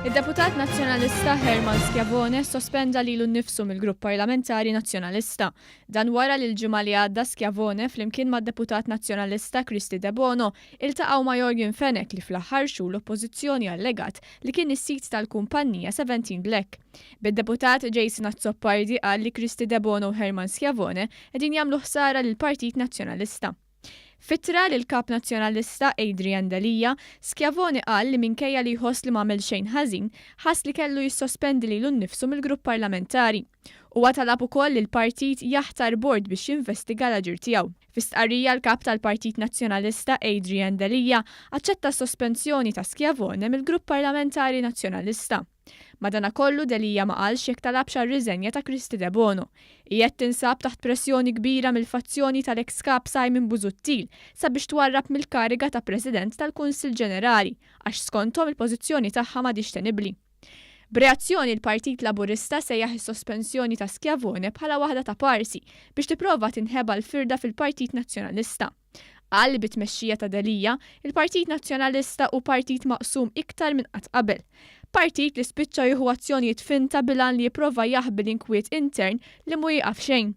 Id-deputat Nazzjonalista Herman Schiavone ssospenda lilu nnifsu mill-Grupp Parlamentari Nazzjonalista. Dan wara li l-Ġimgħa li għadda Schiavone flimkien mad-deputat Nazzjonalista Kristy Debono iltaqgħu ma' Yorgen Fenech li fl-aħħar xhur l-Oppożizzjoni allegat li kien is-sid tal-kumpannija Seventeen Black. Bid-deputat Jason Azzopardi qal li Kristy Debono u Herman Schiavone qegħdin jagħmlu ħsara lill-Partit Nazzjonalista. F'ittra lill-Kap Nazzjonalista Adrian Delia, Schiavone qal li minkejja li jħoss li m'għamel xejn ħażin, ħass li kellu jissospendi lilu nnifsu mill-grupp parlamentari. Huwa talab ukoll li l-partit jaħtar bord biex jinvestiga l-aġir tiegħu. Fi stqarrija l-Kap tal-Partit Nazzjonalista Adrian Delia aċċetta s-sospensjoni ta' Schiavone mill-grupp parlamentari Nazzjonalista. Madanakollu Delia ma qalx jekk talabx għar-riżenja ta' Kristy Debono. Hi qed tinsab taħt pressjoni kbira mill-fazzjoni tal-eks Kap Simon Busuttil sabiex twarrab mill-kariga ta' President tal-Kunsill Ġenerali għax skonthom il-pożizzjoni tagħha m'għadhiex tenibbli. B'reazzjoni l-Partit Laburista sejjaħ is-sospensjoni ta' Schiavone bħala waħda ta' parsi biex tipprova tinħeba l-firda fil-Partit Nazzjonalista. Qal li bit-tmexxija ta' Delia, il-Partit Nazzjonalista hu partit maqsum iktar minn qatt qabel. Partit li spiċċa jieħu azzjonijiet finta bil-għan li jipprova jaħbi l-inkwiet intern li mhu jieqaf xejn.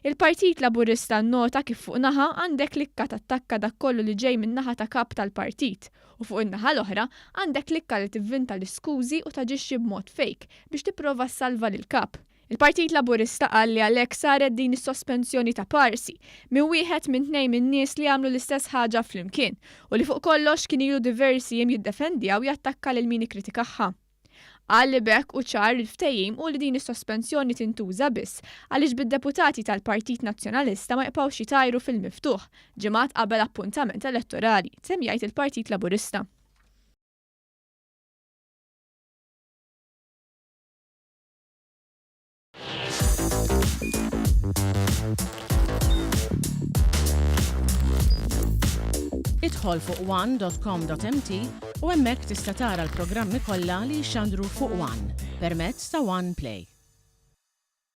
Il-Partit Laburista nnota kif fuq naħa għandek klikka tattakka dak kollu li ġej min-naħa ta' kap tal-partit u fuq in-naħa l-oħra għandek klikka li tivvinta l-iskużi u taġixxi b'mod fake biex tipprova ssalva lill-kap. Il-Partit Laburista qal li għalhekk saret din is-sospensjoni ta' parsi minn wieħed minn tnejn min-nies li għamlu l-istess ħaġa flimkien u li fuq kollox kien ilu diversi jiem jiddefendiha u jattakka lil min ikkritikaha. Qal li b'hekk hu ċar li l-ftehim hu li din is-sospensjoni tintuża biss għaliex bid-deputati tal-Partit Nazzjonalista ma jibqgħux jitgħajru fil-miftuħ ġimgħat qabel appuntament elettorali, temm jgħid il-Partit Laburista. Idħol fuq one.com.mt u hemmhekk tista' tara l-programmi kollha li jixxandru fuq One permezz ta' One Play.